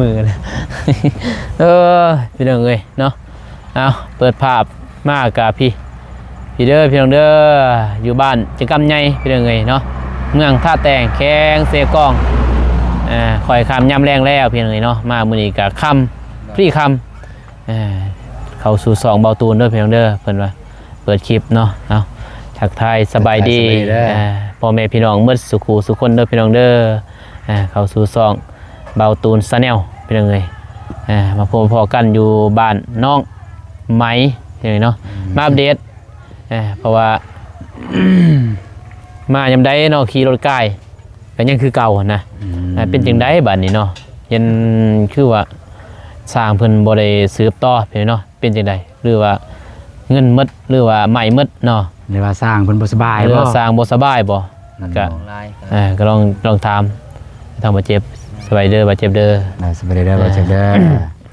ມື້ນະ ເອີ ພີ່ນ້ອງເອີຍເນາະ. ເອົາ ເປີດພາບມາກະພີ້ ພີ້ເດີພີ່ນ້ອງເດີ ຢູ່ບ້ານຈະກຳໃຫຍ່ພີ່ນ້ອງເອີຍເນາະ ເມືອງທ່າແຕງ ແຂວງເຊກອງ. ເອີ ຂ້ອຍຂ້າມຍາມແລງແລ້ວພີ່ນ້ອງເອີຍເນາະ ມາມື້ນີ້ກະຄ່ຳ ພະດີຄ່ຳ. ເອີ ເຂົ້າສູ່ຊ່ອງເບົາຕູນເດີພີ່ນ້ອງເດີ ເພິ່ນວ່າເປີດຄລິບເນາະ. ເອົາ ທັກທາຍສະບາຍດີ ທັກທາຍສະບາຍດີເດີ ເອີ ພໍ່ແມ່ພີ່ນ້ອງໝົດສູ່ຄູ່ສູ່ຄົນເດີພີ່ນ້ອງເດີ. ເອີ ເຂົ້າສູ່ຊ່ອງເບົາຕູນແຊນແນວພີ່ນ້ອງເອີຍ. ເອີ ມາພົບພໍ້ກັນຢູ່ບ້ານນ້ອງໄໝພີ່ນ້ອງເນາະ ອືມ ມາອັບເດດ ເອີ ເພາະວ່າ ມາຍາມໃດເນາະ ຂີ່ລົດກາຍ ກໍຍັງຄືເກົ່າຫັ້ນນະ. ອືມ ເປັນຈັ່ງໃດບາດນີ້ເນາະ ເຫັນຄືວ່າຊ່າງເພິ່ນບໍ່ໄດ້ສືບຕໍ່ເນາະ ເປັນຈັ່ງໃດ ຫຼືວ່າເງິນໝົດ ຫຼືວ່າໄໝ້ໝົດເນາະ ຫຼືວ່າຊ່າງເພິ່ນບໍ່ສະບາຍ ຫຼືວ່າຊ່າງບໍ່ສະບາຍບໍ່? ກໍ ເອີ ກໍລອງ ລອງຖາມທາງບ່າວເຈັບ. ສະບາຍດີເດີບ່າວເຈັບເດີ. ສະບາຍດີເດີບ່າວເຈັບເດີ.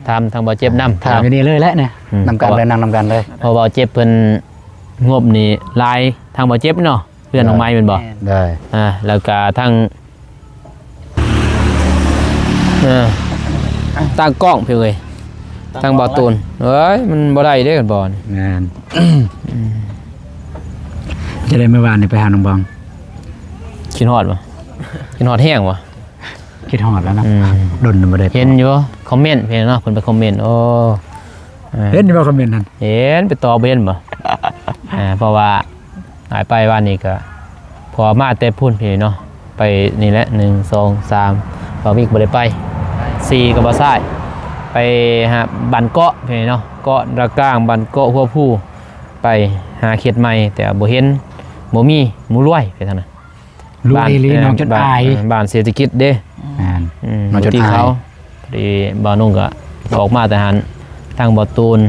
ຖາມທາງບ່າວເຈັບນຳ ຖາມຢູ່ນີ້ເລີຍແຫຼະນີ້ ອືມ ນຳກັນເລີຍ ນັ່ງນຳກັນເລີຍ ເພາະບ່າວເຈັບເພິ່ນງົບນີ້ຫຼາຍ ທາງບ່າວເຈັບເນາະ ເຮືອນນ້ອງໄມແມ່ນບໍ່? ໄດ້ ອ່າ ແລ້ວກະທັງ ເອີ ຕັ້ງກ້ອງພີ່ເອີຍ ຕັ້ງກ້ອງ ຕັ້ງບ່າວຕູນ ເອີຍ ມັນບໍ່ໄດ້ເດ້ຄັນບໍ່ ແມ່ນ ອືມ ຈະໄດ້ມື້ວານນີ້ໄປຫານ້ອງບອງ ຄິດຮອດບໍ່? ຄິດຮອດແຮງບໍ່? ຄິດຮອດແລ້ວນະ ອືມ ດົນບໍ່ໄດ້ ເຫັນຢູ່ຄອມເມັນພີ່ເນາະ ເພິ່ນໄປຄອມເມັນ ໂອ້ ເອີ ເຫັນຢູ່ບໍ່ຄອມເມັນຫັ້ນ? ເຫັນ ໄປຕອບບໍ່ເຫັນບໍ່? ເອີ ເພາະວ່າ ຫາຍໄປວານນີ້ກໍ ເພາະວ່າມາແຕ່ພຸ້ນພີ້ເນາະ ໄປນີ້ແຫຼະ ໜຶ່ງ ສອງ ສາມ ບ່າວມິກບໍ່ໄດ້ໄປ ສີ່ ກໍບ່າວຊາຍ ໄປຫາບ້ານເກາະພີ້ເນາະ ເກາະລະກາງ ບ້ານເກາະຫົວພູ ໄປຫາເຂດໃໝ່ ແຕ່ວ່າບໍ່ເຫັນ ບໍ່ມີໝູ່ລວຍໄປທາງນັ້ນ ລວຍອີ່ຫຼີ ບ້ານ ເອີ ນ້ອງຈົດອາຍ ບ້ານ ເອີ ບ້ານເສດຖະກິດເດ້ ແມ່ນ ອືມ ນ້ອງຈົດອາຍ ພໍດີບ່າວນຸ່ງກໍອອກມາແຕ່ຫັ້ນ ທາງບ່າວຕູນ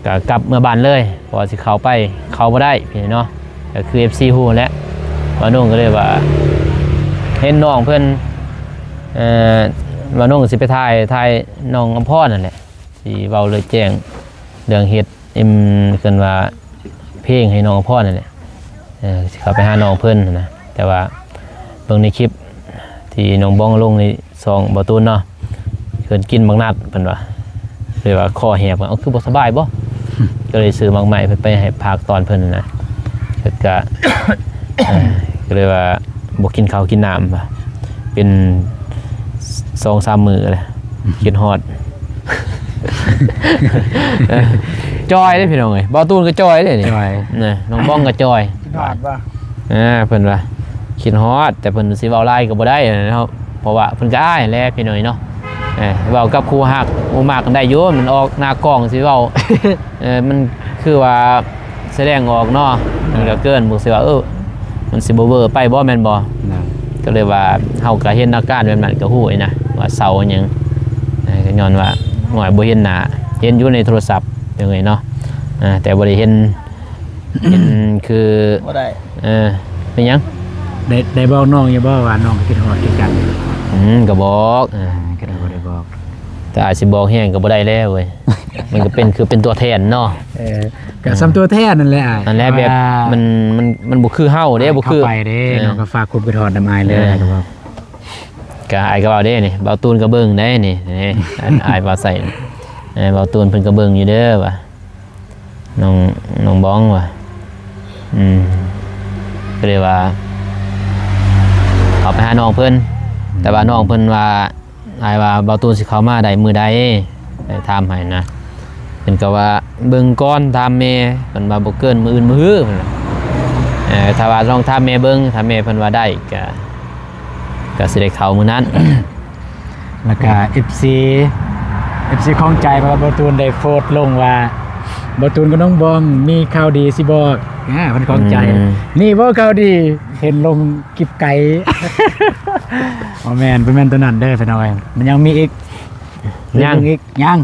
ກໍກັບເມືອບ້ານເລີຍ ເພາະວ່າຊິເຂົ້າໄປ ເຂົ້າບໍ່ໄດ້ພີ້ເນາະ ກໍຄືເອັຟຊີຮູ້ແຫຼະ ບ່າວນຸ່ງກໍເລີຍວ່າ ເຫັນນ້ອງເພິ່ນ ເອີ ບ່າວນຸ່ງຊິໄປຖ່າຍ ຖ່າຍນ້ອງອຳພອນນັ້ນແຫຼະ ຊິເວົ້າເລື່ອງແຈ້ງ ເລື່ອງເຮັດ ເອີ ເອີ້ນວ່າເພງໃຫ້ນ້ອງອຳພອນນັ້ນແຫຼະ ເອີ ຊິເຂົ້າໄປຫານ້ອງເພິ່ນຫັ້ນນະ ແຕ່ວ່າເບິ່ງໃນຄລິບທີ່ນ້ອງບອງລົງໃນຊ່ອງບ່າວຕູນເນາະ ເພິ່ນກິນໝາກນັດເພິ່ນວ່າ ເລີຍວ່າຄໍແຫບ ເອົາ ຄືບໍ່ສະບາຍບໍ່? ກໍເລີຍຊື້ໝາກໄມ້ເພິ່ນໄປໃຫ້ພາກຕອນເພິ່ນນະ ເພິ່ນກະ ເອີ ກໍເລີຍວ່າ ບໍ່ກິນເຂົ້າກິນນ້ຳວ່າ ເປັນສອງສາມມື້ແລ້ວ ຄິດຮອດ ຈ່ອຍເດ້ພີ່ນ້ອງເອີຍ ບ່າວຕູນກໍຈ່ອຍເດ້ນີ້ ຈ່ອຍ ນະ ນ້ອງບອງກໍຈ່ອຍ ຄິດຮອດບໍ່? ເອີ ເພິ່ນວ່າຄິດຮອດ ແຕ່ເພິ່ນຊິເວົ້າຫຼາຍກໍບໍ່ໄດ້ເນາະ ເພາະວ່າເພິ່ນກໍອາຍແຫຼະພີ່ນ້ອງເນາະ ເອີ ເວົ້າກັບຄູ່ຮັກຄູ່ມັກໄດ້ຢູ່ ມັນອອກໜ້າກ້ອງຊິເວົ້າ ເອີ ມັນຄືວ່າ ສະແດງອອກເນາະ ມັນກໍເກີນ ບໍ່ຊິວ່າ ເອີ ມັນຊິບໍ່ເວີໄປບໍ່ ແມ່ນບໍ່? ກໍເລີຍວ່າເຮົາກໍເຫັນອາການແບບນັ້ນ ກໍຮູ້ນະວ່າເສົ້າຫຍັງ ເອີ ກໍຍ້ອນວ່າ ໂອ້ຍ ບໍ່ເຫັນໜ້າ ເຫັນຢູ່ໃນໂທລະສັບຈັ່ງໃດເນາະ ເອີ ແຕ່ບໍ່ໄດ້ເຫັນ ເຫັນຄື ບໍ່ໄດ້ ເອີ ເປັນຫຍັງ? ໄດ້ ໄດ້ບອກນ້ອງຢູ່ບໍ່ວ່ານ້ອງກໍຄິດຮອດຄືກັນ? ອືມ ກໍບອກ ເອີ ອ່າ ກໍໄດ້ບໍ່ໄດ້ບອກ ແຕ່ອາດຊິບອກແຮງກໍບໍ່ໄດ້ແລ້ວເວີຍ ມັນກໍເປັນຄືເປັນຕົວແທນເນາະ ເອີ ກໍສ່ຳຕົວແທນນັ້ນແຫຼະອ້າຍ ນັ້ນແຫຼະ ແບບ ວ່າ ມັນ ມັນ ມັນບໍ່ຄືເຮົາເດ້ ອ້າຍ ບໍ່ຄື ເຂົ້າໄປເດ້ ເອີ ນ້ອງກໍຝາກຄວາມຄິດຮອດນຳອ້າຍເລີຍ ເອີ ກໍບອກ ກໍອ້າຍກໍເວົ້າເດ້ນີ້ ບ່າວຕູນກໍເບິ່ງໄດ້ນີ້ ນີ້ ອ້າຍວ່າໃສ່ ເອີ ບ່າວຕູນເພິ່ນກໍເບິ່ງຢູ່ເດີວ່າ ນ້ອງ ນ້ອງບອງວ່າ ອືມ ກໍເລີຍວ່າ ເຂົ້າໄປຫານ້ອງເພິ່ນ ແຕ່ວ່ານ້ອງເພິ່ນວ່າ ອ້າຍວ່າບ່າວຕູນຊິເຂົ້າມາໄດ້ມື້ໃດ ໄດ້ຖາມໃຫ້ນະ ເພິ່ນກໍວ່າເບິ່ງກ່ອນ ຖາມແມ່ ເພິ່ນວ່າບໍ່ເກີນມື້ອື່ນມື້ຮື ເພິ່ນວ່າ ເອີ ຖ້າວ່າລອງຖາມແມ່ເບິ່ງ ຖ້າແມ່ເພິ່ນວ່າໄດ້ ກໍ ກໍຊິໄດ້ເຂົ້າມື້ນັ້ນ ແລ້ວກໍເອັຟຊີ ເອັຟຊີຂ້ອງໃຈ ເພາະວ່າບ່າວຕູນໄດ້ໂພສລົງວ່າ ບ່າວຕູນກັບນ້ອງບອງມີຂ່າວດີຊິບອກ ອາ ເພິ່ນຂ້ອງໃຈ ອືມ ນີ້ບໍ່ຂ່າວດີ ເຫັນລົງ ກິບໄກ່ ບໍ່ແມ່ນ ບໍ່ແມ່ນຕົວນັ້ນເດີພີ່ນ້ອງເອີຍ ມັນຍັງມີອີກ ຍັງ ຍັງອີກ ຍັງ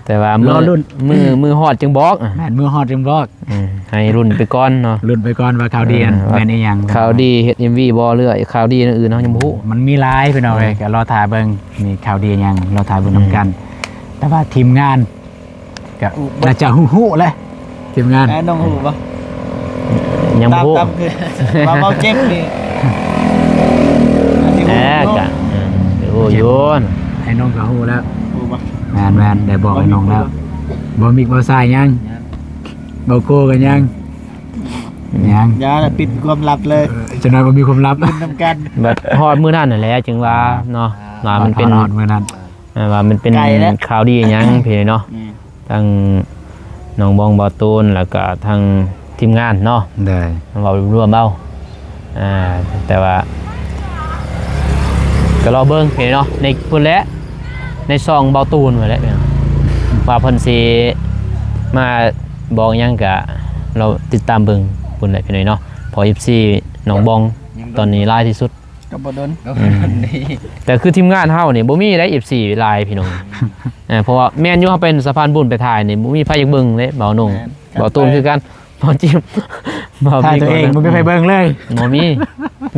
ແຕ່ວ່າມື້ ມື້ ມື້ຮອດຈຶ່ງບອກ ແມ່ນ ມື້ຮອດຈຶ່ງບອກ ອືມ ໃຫ້ລຸ້ນໄປກ່ອນເນາະ ລຸ້ນໄປກ່ອນວ່າຂ່າວດີ ເອີ ແມ່ນອີ່ຫຍັງ ຂ່າວດີເຮັດເອັມວີບໍ່ ຫຼືຂ່າວດີແນວອື່ນເຮົາຍັງບໍ່ຮູ້ ມັນມີຫຼາຍພີ່ນ້ອງເອີຍ ອືມ ກໍລໍຖ້າເບິ່ງ ມີຂ່າວດີຫຍັງ ລໍຖ້າເບິ່ງນຳກັນ ອືມ ແຕ່ວ່າທີມງານ ກະ ຮູ້ເບິດ ໜ້າຈະຮູ້ໆແຫຼະ ທີມງານ ແອ ນ້ອງຮູ້ບໍ່? ຍັງບໍ່ຮູ້ ຕາມ ຕາມຄື ວ່າເວົ້າເຈັບນີ້ ອາດຊິຮູ້ ແອ ຢູ່ ກະ ເອີ ຮູ້ຢູ່ ເຈັບ ນະ ແອ ນ້ອງກໍຮູ້ແລ້ວ ຮູ້ບໍ່? ແມ່ນໆ ໄດ້ບອກໃຫ້ນ້ອງແລ້ວ. ບໍ່ມີບໍ່ສາຍຍັງ ບໍ່ໂກກໍຍັງ ຍັງ ຢ່າລະ ປິດຄວາມລັບເລີຍ ເອີ ຈັກໜ້ອຍບໍ່ມີຄວາມລັບ ຫຼິ້ນນຳກັນ. ບັດຮອດມື້ນັ້ນຫັ້ນແຫຼະ ຈຶ່ງວ່າເນາະ ວ່າມັນເປັນ ຮອດມື້ນັ້ນ ເອີ ວ່າມັນເປັນຂ່າວດີຫຍັງພີ້ເນາະ. ທັງນ້ອງບອງ ເບົາຕູນ ແລ້ວກະທັງທີມງານເນາະ ໂດຍ ເວົ້າລວມໆເອົາ ອ່າ ແຕ່ວ່າກໍລໍເບິ່ງເນາະ ໃນພຸ້ນແຫຼະ ໃນຊ່ອງເບົາຕູນພຸ້ນແຫຼະ ວ່າເພິ່ນຊິມາບອກຫຍັງ ກະລໍຕິດຕາມເບິ່ງພຸ້ນແຫຼະພີ່ນ້ອງເນາະ. ເພາະເອັຟຊີນ້ອງບອງຕອນນີ້ຫຼາຍທີ່ສຸດ ກໍບໍ່ດົນ ອືມ ແຕ່ຄືທີມງານເຮົານີ້ບໍ່ມີໄດ໋ ເອັຟຊີຫຼາຍພີ່ນ້ອງ ເອີ ເພາະວ່າແມ່ນຢູ່ ເຮົາໄປສະພານບຸນໄປຖ່າຍນີ້ ບໍ່ມີໃຜຢາກເບິ່ງເດ້ ເບົາໜຸ່ງ ແມ່ນ ເບົາຕູນຄືກັນ ເບົາຈິມ ເບົາ ຖ່າຍຕົວເອງ ບໍ່ມີໃຜເບິ່ງເລີຍ ບໍ່ມີ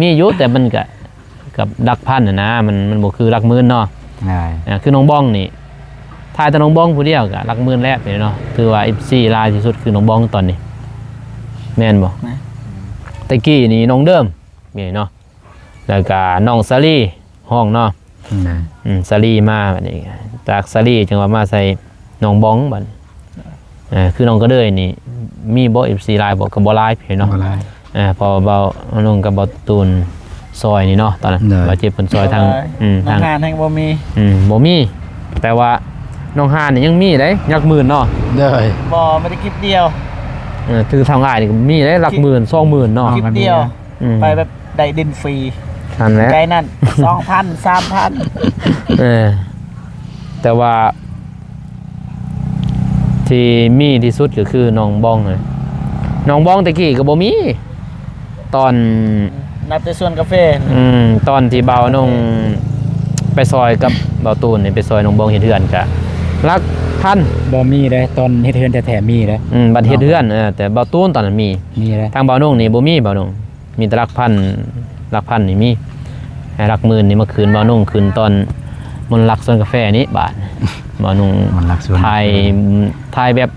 ມີຢູ່ ແຕ່ມັນກະ ກັບຫຼັກພັນຫັ້ນນະ ມັນ ມັນບໍ່ຄືຫຼັກໝື່ນເນາະ ອ່າ ຄືນ້ອງບອງນີ້ ຖ່າຍແຕ່ນ້ອງບອງຜູ້ດຽວກະຫຼັກໝື່ນແລ້ວເນາະ. ຖືວ່າເອັຟຊີຫຼາຍທີ່ສຸດຄືນ້ອງບອງຕອນນີ້ ແມ່ນບໍ່? ແມ່ນ ແຕ່ກີ້ນີ້ນ້ອງເດີມນີ້ເນາະ ແລ້ວກະນ້ອງສາລີຮ້ອງເນາະ ອືມ ອືມ ສາລີມາ ບັດນີ້ຈາກສາລີຈຶ່ງວ່າມາໃສ່ນ້ອງບອງບັດນີ້ ເອີ ຄືນ້ອງກະເດີຍນີ້ມີບໍ່ ເອັຟຊີຫຼາຍບໍ່? ກໍບໍ່ຫຼາຍເນາະ ບໍ່ຫຼາຍ ເອີ ເພາະວ່າເບົາໜຸ່ງກັບເບົາຕູນຊ່ອຍນີ້ເນາະ ຕອນນັ້ນ ໂດຍ ບາດເຈັບເພິ່ນຊ່ອຍທາງ ອືມ ທາງ ທາງງານແຮງບໍ່ມີ ອືມ ບໍ່ມີ ແຕ່ວ່ານ້ອງຮານນີ້ຍັງມີເດ້ ຫຼັກໝື່ນເນາະ ໂດຍ ບໍ່ ມີແຕ່ຄລິບດຽວ ເອີ ຖືເທົ່າອ້າຍນີ້ກໍມີເດ້ ຫຼັກໝື່ນ ສອງໝື່ນເນາະ ຄລິບດຽວ ອືມ ໄປແບບໄດ້ຫຼິ້ນຟຣີ ຫັ້ນແຫຼະ ໄກນັ້ນ ສອງພັນ ສາມພັນ ເອີ ແຕ່ວ່າທີ່ມີທີ່ສຸດກໍຄືນ້ອງບອງ ນ້ອງບອງແຕ່ກີ້ກໍບໍ່ມີ ຕອນ ນັບແຕ່ສວນກາເຟ ອືມ ຕອນທີ່ເບົາໜຸ່ງໄປຊ່ອຍກັບເບົາຕູນນີ້ ໄປຊ່ອຍນ້ອງບອງເຮັດເຮືອນກະຫຼັກພັນ ບໍ່ມີເດ້ ຕອນເຮັດເຮືອນແທ້ໆມີເດ້ ອືມ ບັດເຮັດເຮືອນ ເອີ ແຕ່ເບົາຕູນຕອນນັ້ນມີ ມີເດ້ ທາງເບົາໜຸ່ງນີ້ບໍ່ມີ ເບົາໜຸ່ງ ມີແຕ່ຫຼັກພັນ ຫຼັກພັນນີ້ມີ ໃຫ້ຫຼັກໝື່ນນີ້ມາຄືນເບົາໜຸ່ງ ຄືນຕອນມົນລັກສວນກາແຟນີ້ ບາດເບົາໜຸ່ງ ມົນລັກສວນກາແຟ ຖ່າຍ ຖ່າຍແບບ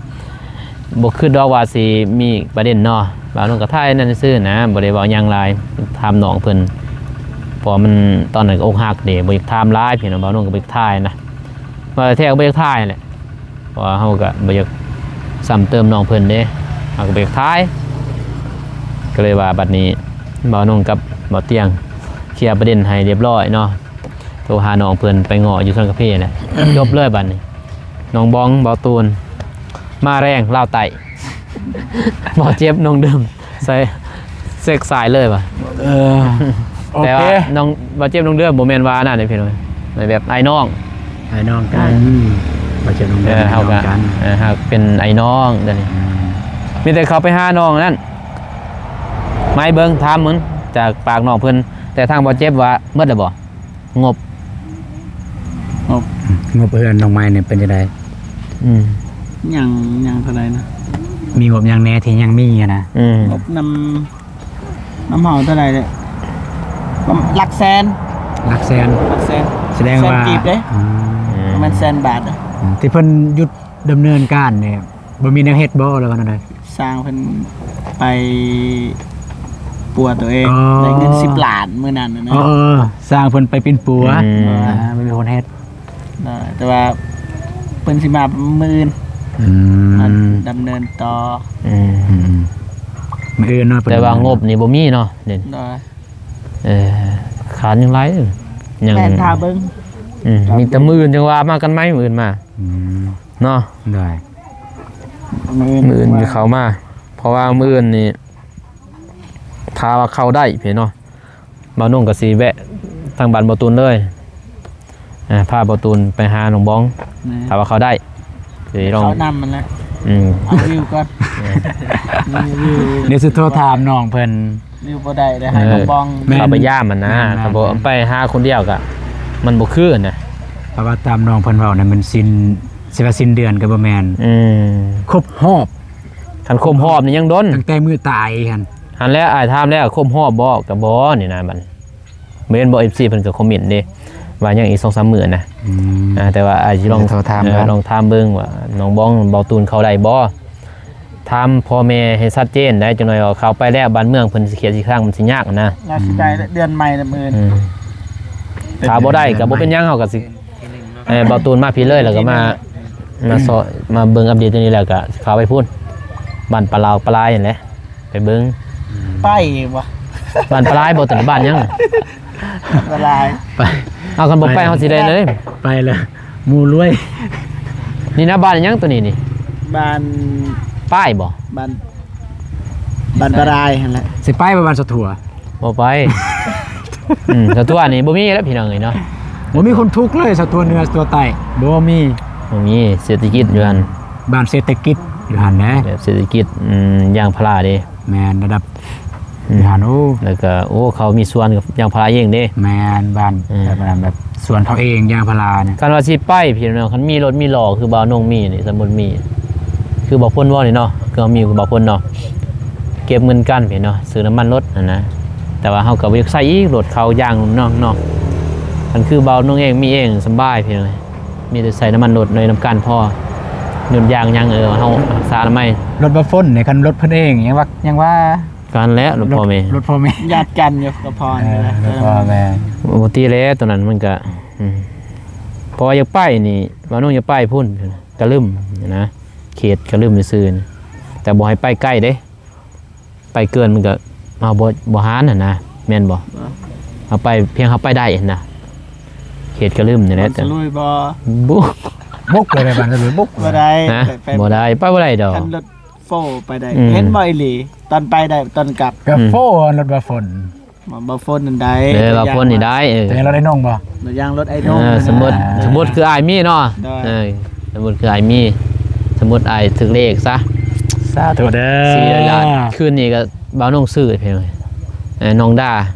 ບໍ່ຄິດດອກວ່າຊິມີປະເດັນເນາະ ເບົາໜຸ່ງກໍຖ່າຍນັ້ນຊື່ນະ ບໍ່ໄດ້ເວົ້າຫຍັງຫຼາຍ ຖາມນ້ອງເພິ່ນ ເພາະວ່າມັນຕອນນັ້ນກໍອົກຫັກເດ້ ບໍ່ຢາກຖາມຫຼາຍ ພີ່ນ້ອງ ເບົາໜຸ່ງກໍບໍ່ຢາກຖ່າຍນະ ວ່າແທ້ກໍບໍ່ຢາກຖ່າຍແຫຼະ ເພາະວ່າເຮົາກໍບໍ່ຢາກຊ້ຳເຕີມນ້ອງເພິ່ນເດ້ ເຮົາກໍບໍ່ຢາກຖ່າຍ ກໍເລີຍວ່າບັດນີ້ເບົາໜຸ່ງກັບເບົາຕຽງເຄລຍປະເດັນໃຫ້ລຽບລ້ອຍເນາະ ໂທຫານ້ອງເພິ່ນໄປເງາະຢູ່ສວນກາເຟແຫຼະ ຈົບເລີຍບັດນີ້ ນ້ອງບອງ ເບົາຕູນ ມາແລງລາວໃຕ້ ເບົາເຈັບ ນ້ອງເດີມ ໃສ່ ເຊັກສາຍເລີຍວ່າ ເອີ ໂອເຄ ແຕ່ວ່ານ້ອງ ບາດເຈັບນ້ອງເດີມບໍ່ແມ່ນວ່າອັນນັ້ນເດ້ພີ່ນ້ອງ ແບບອ້າຍນ້ອງ ອ້າຍນ້ອງກັນ ອືມ ບາດເຈັບນ້ອງເດີມ ເອີ ເຮົາກໍ ນ້ອງກັນ ເອີ ເຮົາເປັນອ້າຍນ້ອງເດ້ນີ້ ອືມ ມີແຕ່ເຂົ້າໄປຫານ້ອງນັ້ນ ມາໃຫ້ເບິ່ງ ຖາມເບິ່ງຈາກປາກນ້ອງເພິ່ນ ແຕ່ທາງບາດເຈັບວ່າໝົດແລ້ວບໍ່? ງົບ ງົບ ງົບເຮືອນນ້ອງໃໝ່ນີ້ເປັນຈັ່ງໃດ? ອືມ ຍັງ ຍັງເທົ່າໃດນະ? ມີງົບຫຍັງແດ່ທີ່ຍັງມີຫັ້ນນະ? ອືມ ງົບນຳ ນຳເຮົາເທົ່າໃດເດ້? ປະມານຫຼັກແສນ ຫຼັກແສນ ຫຼັກແສນ ສະແດງວ່າ ແສນກີບເດ້ ອືມ ປະມານແສນບາດເດ້ ອືມ ທີ່ເພິ່ນຢຸດດຳເນີນການນີ້ ບໍ່ມີແນວເຮັດບໍ່ ຫຼືວ່າແນວໃດ? ຊ່າງເພິ່ນໄປປົວຕົວເອງ ອໍ ໄດ້ເງິນສິບລ້ານມື້ນັ້ນນະ ອໍ ຊ່າງເພິ່ນໄປປິ່ນປົວ ອືມ ອ່າ ບໍ່ມີຄົນເຮັດ ແຕ່ວ່າເພິ່ນຊິມາມື້ອື່ນ ອືມ ມາດຳເນີນຕໍ່ ອືມ ອືມ ມື້ອື່ນເນາະ ແຕ່ວ່າງົບນີ້ບໍ່ມີເນາະ ໂດຍ ເອີ ຂາດຍັງຫຼາຍ ຍັງ ແມ່ນ ຖ້າເບິ່ງ ອືມ ມີແຕ່ມື້ອື່ນຈັ່ງວ່າມາກັນໃໝ່ ມື້ອື່ນມາ ອືມ ເນາະ ໄດ້ ມື້ອື່ນ ມື້ອື່ນ ມື້ອື່ນເຂົ້າມາ ເພາະວ່າມື້ອື່ນນີ້ ຖ້າວ່າເຂົ້າໄດ້ພີ້ເນາະ ບ່າວໜຸ່ງກໍຊິແວະທາງບ້ານບ່າວຕູນເລີຍ ອ່າ ພາບ່າວຕູນໄປຫານ້ອງບອງ ແມ່ນ ຖ້າວ່າເຂົ້າໄດ້ ຊິລອງ ເຂົ້ານຳຫັ້ນແຫຼະ ອືມ ເອົາວິວກ່ອນ ເອີ ມີວິວ ດຽວຊິໂທຖາມນ້ອງເພິ່ນ ຢູ່ບໍ່ໄດ້ເດ້ ໃຫ້ນ້ອງບອງ ເອີ ແມ່ນ ເຂົ້າໄປຢາມຫັ້ນນະ ແມ່ນໆ ຖ້າບໍ່ໄປຫາຄົນດຽວກະ ມັນບໍ່ຄືຫັ້ນນະ ເພາະວ່າຕາມນ້ອງເພິ່ນເວົ້ານະ ມັນສິ້ນ ຊິວ່າສິ້ນເດືອນກໍບໍ່ແມ່ນ ອືມ ຄົບຮອບ ຄັນຄົບຮອບນີ້ຍັງດົນ ຕັ້ງແຕ່ມື້ຕາຍຫັ້ນ ຫັ້ນແຫຼະ ອ້າຍຖາມແລ້ວ ຄົບຮອບບໍ່ ກໍບໍ່ນີ້ນະ ບັດ ແມ່ນບໍ່ ເອັຟຊີ ເພິ່ນກໍຄອມເມັນເດ້ ວ່າຍັງອີກສອງສາມມື້ນະ ອືມ ອ່າ ແຕ່ວ່າອ້າຍຊິລອງ ໂທຖາມ ເອີ ເບິ່ງ ລອງຖາມເບິ່ງວ່ານ້ອງບອງ ບ່າວຕູນເຂົ້າໄດ້ບໍ່ ຖາມພໍ່ແມ່ໃຫ້ຊັດເຈນໄດ໋ ຈັກໜ້ອຍວ່າເຂົ້າໄປແລ້ວ ບ້ານເມືອງເພິ່ນຊິຂຽດຊິຄັງ ມັນຊິຍາກນະ ລາວຊິໄດ້ເດືອນໃໝ່ນຳອື່ນ ອືມ ຖ້າບໍ່ໄດ້ກໍບໍ່ເປັນຫຍັງ ເຮົາກໍຊິ ເອີ ບ່າວຕູນມາພີ້ເລີຍ ແລ້ວກໍມາ ມາເຊາະ ມາເບິ່ງອັບເດດຕົວນີ້ ແລ້ວກໍຊິເຂົ້າໄປພຸ້ນ ບ້ານປາລາວປາລາຍຫັ້ນແຫຼະ ໄປເບິ່ງ ໄປບໍ່ ບ້ານປາລາຍບໍ່ ຕົວນີ້ບ້ານຫຍັງ ປາລາຍ ໄປ ເອົາ ຄັນບໍ່ໄປ ໄປ ເຮົາຊິໄດ້ເລີຍ ໄປລະ ໝູ່ລວຍ ນີ້ນະ ບ້ານຫຍັງຕົວນີ້ນີ້ ບ້ານ ປ້າຍບໍ່ ບ້ານ ບ້ານປາລາຍຫັ້ນແຫຼະ ຊິໄປບໍ່ ບ້ານສະຖົວ ບໍ່ໄປ ອືມ ສະຖົວນີ້ບໍ່ມີແລ້ວພີ່ນ້ອງເອີຍເນາະ ບໍ່ມີຄົນທຸກເລີຍ ສະຖົວເໜືອ ສະຖົວໃຕ້ ບໍ່ມີ ບໍ່ມີ ເສດຖະກິດຢູ່ຫັ້ນ ບ້ານເສດຖະກິດຢູ່ຫັ້ນແຫຼະ ແບບເສດຖະກິດ ອືມ ຢາງພາລາເດ້ ແມ່ນ ລະດັບ ອືມ ຢູ່ຫັ້ນ ໂອ້ ແລ້ວກໍ ໂອ້ ເຂົາມີສວນຢາງພາລາເອງເດ້ ແມ່ນ ບ້ານ ເອີ ແບບນັ້ນ ແບບສວນເຂົາເອງ ຢາງພາລານີ້ ຄັນວ່າຊິໄປພີ່ນ້ອງ ຄັນມີລົດມີຫຼໍ່ຄືບ່າວນົງມີນີ້ ສົມມຸດມີ ຄືບ່າວພົນເວົ້ານີ້ເນາະ ຄືເຮົາມີຄືບ່າວພົນເນາະ ເກັບເງິນກັນພີ່ນ້ອງ ຊື້ນ້ຳມັນລົດຫັ້ນນະ ແຕ່ວ່າເຮົາກໍບໍ່ຢາກໃຊ້ອີກ ລົດເຂົາຢາງເນາະ ເນາະ ຄັນຄືບ່າວນົງເອງມີເອງສະບາຍພີ່ນ້ອງ ມີແຕ່ໃສ່ນ້ຳມັນລົດໜ້ອຍນຳກັນພໍ ຍົນຢາງຫຍັງ ເອີ ເຮົາຮັກສາອະນາໄມ ລົດບ່າວພົນນີ້ ຄັນລົດເພິ່ນເອງ ຍັງວ່າ ຍັງວ່າ ກັນແຫຼະ ລົດພໍ່ແມ່ ລົດ ລົດພໍ່ແມ່ ຍາດກັນຢູ່ກັບພໍ່ນີ້ແຫຼະ ເອີ ລົດພໍ່ແມ່ ບໍ່ຕິແຫຼະ ຕົວນັ້ນມັນກະ ອືມ ເພາະວ່າຢາກໄປນີ້ ບ່າວນົງຢາກໄປພຸ້ນ ກະລຶມນະ ເຂດກະລຶມຊື່ໆ ແຕ່ບໍ່ໃຫ້ໄປໄກເດ້ ໄປເກີນມັນກະ ເຮົາບໍ່ ບໍ່ຫານຫັ້ນນະ ແມ່ນບໍ່? ເຮົາໄປ ພຽງເຮົາໄປໄດ້ຫັ້ນນະ ເຂດກະລຶມນີ້ແຫຼະ ມັນສະລຸຍບໍ່? ບຸກ ບຸກບໍ່ໄດ້ ບ້ານສະລຸຍບຸກບໍ່ໄດ້ ຮະ? ໄປ ໄປບໍ່ໄດ້ ໄປບໍ່ໄດ້ດອກ ຄັນລົດ ໂຟໄປໄດ້ ອືມ ເຫັນບໍ່ອີ່ຫຼີ ຕອນໄປໄດ້ ຕອນກັບ ກໍ ອືມ ໂຟ ລົດບ່າວພົນ ບ່າວ ບ່າວພົນນັ້ນໄດ້ ເອີ ບ່າວພົນນີ້ໄດ້ ເອີ ແຕ່ລົດອ້າຍນົງບໍ່? ລົດຢາງລົດອ້າຍນົງ ເອີ ນະ ສົມມຸດ ອ່າ ສົມມຸດຄືອ້າຍມີເນາະ ໂດຍ ເອີ ສົມມຸດຄືອ້າຍມີ ສົມມຸດອ້າຍຖືກເລກຊະ ສາທຸເດີ ສີ່ຮ້ອຍລ້ານ ຄືນນີ້ກໍບ່າວນົງຊື້ໃຫ້ເພິ່ນ ເອີ ນ້ອງດາ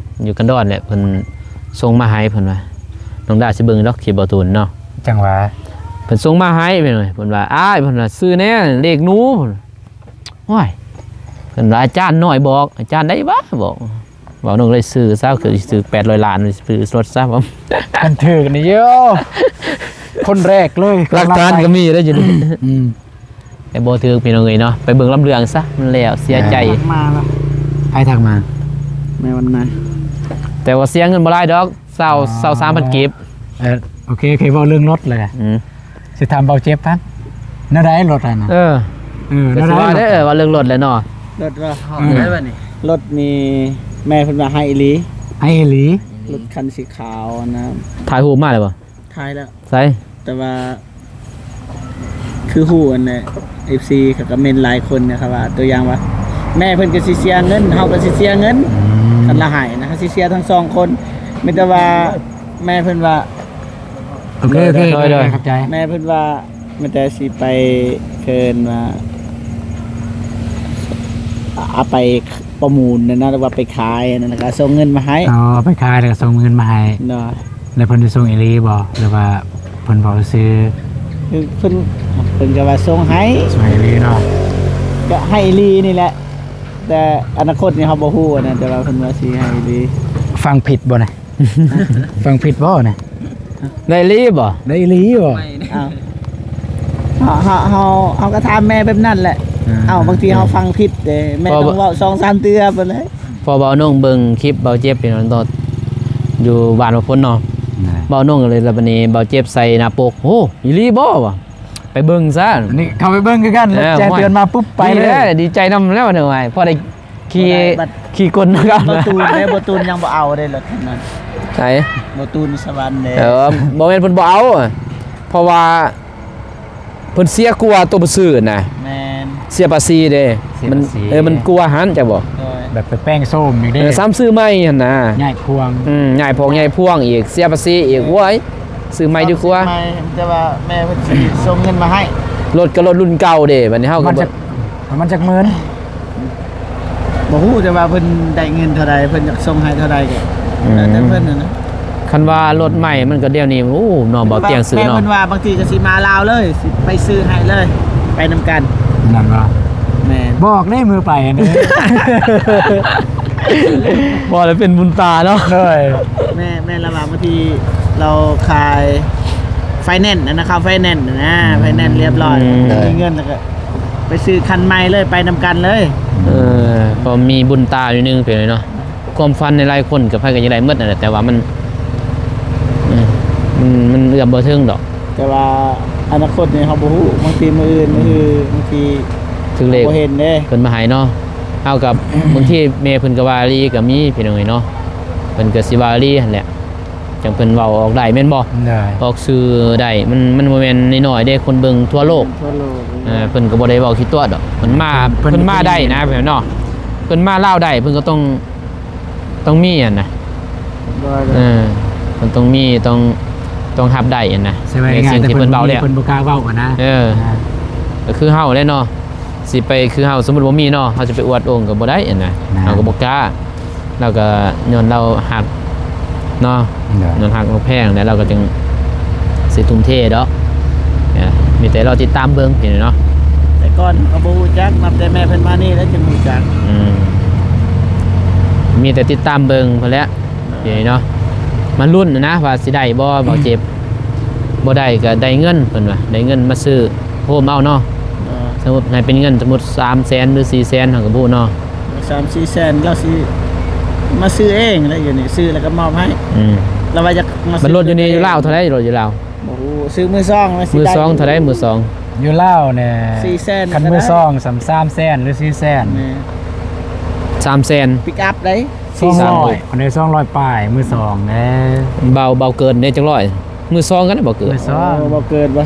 ຢູ່ກັນດອນແຫຼະ ເພິ່ນສົ່ງມາໃຫ້ ເພິ່ນວ່າ ນ້ອງດາຊິເບິ່ງດອກຄລິບບ່າວຕູນເນາະ ຈັ່ງວ່າ ເພິ່ນສົ່ງມາໃຫ້ ເພິ່ນວ່າ ເພິ່ນວ່າ ອ້າຍ ເພິ່ນວ່າ ຊື້ແດ່ເລກໜູ ໂອ້ຍ ເພິ່ນວ່າ ອາຈານນ້ອຍບອກ ອາຈານໃດວະບອກ ບ່າວນົງເລີຍຊື້ຊະ ຄືຊິຊື້ແປດຮ້ອຍລ້ານ ຊື້ລົດຊະ ຄັນຖືກນີ້ໂຍ ຄົນແລກເລີຍ ຫຼັກຖານກໍມີເດ້ຢູ່ນີ້ ອືມ ແຕ່ບໍ່ຖືກພີ່ນ້ອງເອີຍເນາະ ໄປເບິ່ງລຳເລື່ອງຊະ ມັນແລ້ວເສຍໃຈ ທັກມາລະ ໃຜທັກມາ? ແມ່ວັນນາ ແຕ່ວ່າເສຍເງິນບໍ່ຫຼາຍດອກ ຊາວ ອໍ ຊາວສາມພັນກີບ ເອີ ໂອເຄ ໂອເຄ ເວົ້າເລື່ອງລົດແລ້ວ ອືມ ຊິຖາມເບົາເຈັບຫັ້ນ ແນວໃດລົດຫັ້ນນະ? ເອີ ເອີ ກໍຊິວ່າເດ້ ເອີ ວ່າເລື່ອງລົດແຫຼະເນາະ ລົດວ່າ ອືມ ໄດ້ບັດນີ້ ລົດນີ້ແມ່ເພິ່ນວ່າໃຫ້ອີ່ຫຼີ ໃຫ້ອີ່ຫຼີ ລົດຄັນສີຂາວນະ ຖ່າຍຮູບມາແລ້ວບໍ່? ຖ່າຍແລ້ວ ໃສ? ແຕ່ວ່າ ຄືຮູ້ອັນນະ ເອັຟຊີ ເຂົາກໍເມັນຫຼາຍຄົນນະ ເຂົາວ່າ ຕົວຢ່າງວ່າ ແມ່ເພິ່ນກໍຊິເສຍເງິນ ເຮົາກໍຊິເສຍເງິນ ອືມ ຄັນລະໃຫ້ນະ ເຮົາຊິເສຍທັງສອງຄົນ ມີແຕ່ວ່າ ແມ່ເພິ່ນວ່າ ໂອເຄ ໂອເຄ ໂດຍ ໂດຍ ຂອບໃຈ ແມ່ເພິ່ນວ່າ ແມ່ນແຕ່ຊິໄປ ເອີ້ນວ່າ ເອົາໄປປະມູນນັ້ນນະ ຫຼືວ່າໄປຂາຍນັ້ນນະ ກໍສົ່ງເງິນມາໃຫ້ ອໍ ໄປຂາຍແລ້ວກໍສົ່ງເງິນມາໃຫ້ ໂດຍ ແລ້ວເພິ່ນຈະສົ່ງອີ່ຫຼີບໍ່ ຫຼືວ່າເພິ່ນເວົ້າຊື່? ຄືເພິ່ນ ເພິ່ນກໍວ່າສົ່ງໃຫ້ ສົ່ງໃຫ້ອີ່ຫຼີເນາະ ກໍໃຫ້ອີ່ຫຼີນີ້ແຫຼະ ແຕ່ອະນາຄົດນີ້ເຮົາບໍ່ຮູ້ນະ ແຕ່ວ່າເພິ່ນວ່າຊິໃຫ້ອີ່ຫຼີ ຟັງຜິດບໍ່ນະ? ຟັງຜິດບໍ່ນະ? ໄດ້ອີ່ຫຼີບໍ່? ໄດ້ອີ່ຫຼີບໍ່? ເອົ້າ ເຮົາ ເຮົາ ເຮົາ ເຮົາກໍຖາມແມ່ແບບນັ້ນແຫຼະ ອ່າ ເອົ້າ ບາງທີເຮົາຟັງຜິດເດ້ ແມ່ຕ້ອງເວົ້າສອງສາມເທື່ອພຸ້ນແຫຼະ ເພາະວ່ານ້ອງເບິ່ງຄລິບເບົາເຈັບຢູ່ນັ້ນ ຕອນຢູ່ບ້ານບ່າວພົນເນາະ ແມ່ນ ເວົ້ານ້ອງກໍເລີຍ ແລ້ວບັດນີ້ເບົາເຈັບໃສ່ໜ້າປົກ ໂອ້ ອີ່ຫຼີບໍ່ວະ? ໄປເບິ່ງຊະ ອັນນີ້ເຂົ້າໄປເບິ່ງຄືກັນ ເອີ ແຈ້ງເຕືອນມາປຸບໄປເລີຍ ດີແຫຼະ ດີໃຈນຳແລ້ວເນາະ ພໍໄດ້ຂີ່ ບໍ່ໄດ້ບັດ ຂີ່ກົນນຳກັນ ບໍ່ຕູນເດ້ ບໍ່ຕູນຍັງບໍ່ເອົາເດ້ລົດນັ້ນ ໃສ? ບໍ່ຕູນສະຫວັນເດ້ ເອີ ບໍ່ແມ່ນເພິ່ນບໍ່ເອົາ ເພາະວ່າເພິ່ນເສຍກວ່າໂຕບໍ່ຊື້ນະ ແມ່ນ ເສຍພາສີເດ້ ເສຍພາສີ ມັນ ເອີ ມັນກວ່າຫັ້ນ ເຈົ້າບໍ່ ໂດຍ ແບບໄປແປງໂສມອີກເດ້ ເອີ ຊ້ຳຊື້ໃໝ່ຫັ້ນນະ ຍ້າຍພວງ ອືມ ຍ້າຍພວງ ຍ້າຍພວງອີກ ເສຍພາສີອີກ ໂອ້ຍ ຊື້ໃໝ່ດີກວ່າ ຊື້ໃໝ່ ແຕ່ວ່າແມ່ເພິ່ນຊິສົ່ງເງິນມາໃຫ້ ລົດກໍລົດລຸ້ນເກົ່າເດ້ ບັດນີ້ເຮົາກໍ ປະມານຈັກ ປະມານຈັກໝື່ນ? ບໍ່ຮູ້ ແຕ່ວ່າເພິ່ນໄດ້ເງິນເທົ່າໃດ ເພິ່ນຢາກສົ່ງໃຫ້ເທົ່າໃດກໍ ອືມ ແລ້ວແຕ່ເພິ່ນຫັ້ນນະ ຄັນວ່າລົດໃໝ່ມັນກໍດຽວນີ້ ໂອ້ ເນາະ ເບົາຕຽງຊື້ເນາະ ແມ່ເພິ່ນວ່າບາງທີກໍຊິມາລາວເລີຍ ຊິໄປຊື້ໃຫ້ເລີຍ ໄປນຳກັນ ນັ້ນບໍ່? ແມ່ນ ບອກເດ້ ມື້ໄປຫັ້ນເດ້ ບໍ່ໄດ້ເປັນບຸນຕາເນາະ ໂດຍ ແມ່ ແມ່ລາວວ່າບາງທີລາວຂາຍໄຟແນນຫັ້ນນະ ເຂົ້າໄຟແນນຫັ້ນນະ ອືມ ໄຟແນນລຽບຮ້ອຍ ອືມ ມີເງິນແລ້ວກໍໄປຊື້ຄັນໃໝ່ເລີຍ ໄປນຳກັນເລີຍ ເອີ ພໍມີບຸນຕາໜ້ອຍໜຶ່ງ ເປັນໄງເນາະ ຄວາມຝັນໃນຫຼາຍຄົນກໍໃຜກໍຢາກໄດ້ໝົດນັ້ນແຫຼະ ແຕ່ວ່າມັນ ເອີ ມັນ ມັນເອື້ອມບໍ່ເຖິງດອກ ແຕ່ວ່າອະນາຄົດນີ້ເຮົາບໍ່ຮູ້ ບາງທີມື້ອື່ນ ມື້ບາງທີຖືກເລກ ບໍ່ເຫັນເດ້ ເພິ່ນມາໃຫ້ເນາະ. ເຮົາກັບ ບາງທີແມ່ເພິ່ນກໍວ່າອີ່ຫຼີກໍມີ ພີ່ນ້ອງເອີຍເນາະ. ເພິ່ນກໍຊິວ່າອີ່ຫຼີຫັ້ນແຫຼະ ຈັ່ງເພິ່ນເວົ້າອອກໄດ້ແມ່ນບໍ່? ໄດ້ ອອກສື່ໄດ້ ມັນ ມັນບໍ່ແມ່ນນ້ອຍໆເດ້ ຄົນເບິ່ງທົ່ວໂລກ ທົ່ວໂລກ ເອີ ເພິ່ນກໍບໍ່ໄດ້ເວົ້າຂີ້ຕົວະດອກ. ເພິ່ນມາ ເພິ່ນ ເພິ່ນມາໄດ້ນະ ເພິ່ນເນາະ ເພິ່ນມາລາວໄດ້ ເພິ່ນກໍຕ້ອງ ຕ້ອງມີຫັ້ນນະ ໂດຍ ໂດຍ ເອີ ມັນຕ້ອງມີ ຕ້ອງ ຕ້ອງຮັບໄດ້ຫັ້ນນະ ໃນສິ່ງທີ່ເພິ່ນເວົ້າແລ້ວ ເພິ່ນບໍ່ກ້າເວົ້າຫັ້ນນະ ເອີ ອ່າ ກໍຄືເຮົາແຫຼະເນາະ ຊິໄປຄືເຮົາ ສົມມຸດບໍ່ມີເນາະ ເຮົາຊິໄປອວດອົງກໍບໍ່ໄດ້ຫັ້ນນະ ແມ່ນ ເຮົາກໍບໍ່ກ້າ ລາວກໍຍ້ອນລາວຮັກເນາະ ໂດຍ ຍ້ອນຮັກ ແລ້ວລາວກໍຈຶ່ງຊິທຸ່ມເທດອກ ເອີ ມີແຕ່ລໍຕິດຕາມເບິ່ງ ພີ່ນ້ອງເນາະ. ແຕ່ກ່ອນເຮົາບໍ່ຮູ້ຈັກ ນັບແຕ່ແມ່ເພິ່ນມານີ້ແລ້ວຈຶ່ງຮູ້ຈັກ ອືມ ມີແຕ່ຕິດຕາມເບິ່ງພຸ້ນແຫຼະ ເອີ ເນາະ ມາລຸ້ນນະວ່າຊິໄດ້ບໍ່ ບໍ່ເຈັບ ບໍ່ໄດ້ກໍໄດ້ເງິນ ເພິ່ນວ່າ ໄດ້ເງິນມາຊື້ໂຮມເອົາເນາະ ເອີ ສົມມຸດໃຫ້ເປັນເງິນ ສົມມຸດສາມແສນ ຫຼື ສີ່ແສນ ເຮົາກໍບໍ່ຮູ້ເນາະ ສາມສີ່ແສນ ລາວຊິມາຊື້ເອງແຫຼະ ຢູ່ນີ້ ຊື້ແລ້ວກໍມອບໃຫ້ ອືມ ລາວວ່າຢາກມາ ມັນລົດຢູ່ນີ້ ຢູ່ລາວເທົ່າໃດ ລົດຢູ່ລາວ? ບໍ່ຮູ້ ຊື້ມືສອງ ມືສອງເທົ່າໃດ ມືສອງ? ຢູ່ລາວນີ້ ສີ່ແສນ ຄັນມືສອງສ່ຳ ສາມແສນ ຫຼື ສີ່ແສນ ແມ່ນ ສາມແສນ ປິກອັບເດ້ ສອງຮ້ອຍ ສາມຮ້ອຍ ຄົນໃດ ສອງຮ້ອຍປາຍ ມືສອງເດ້ ເບົາ ເບົາເກີນເດ້ ຈັກຮ້ອຍ? ມືສອງກັນນະ ບໍ່ເກີນ ມືສອງ ເອີ ບໍ່ເກີນບໍ່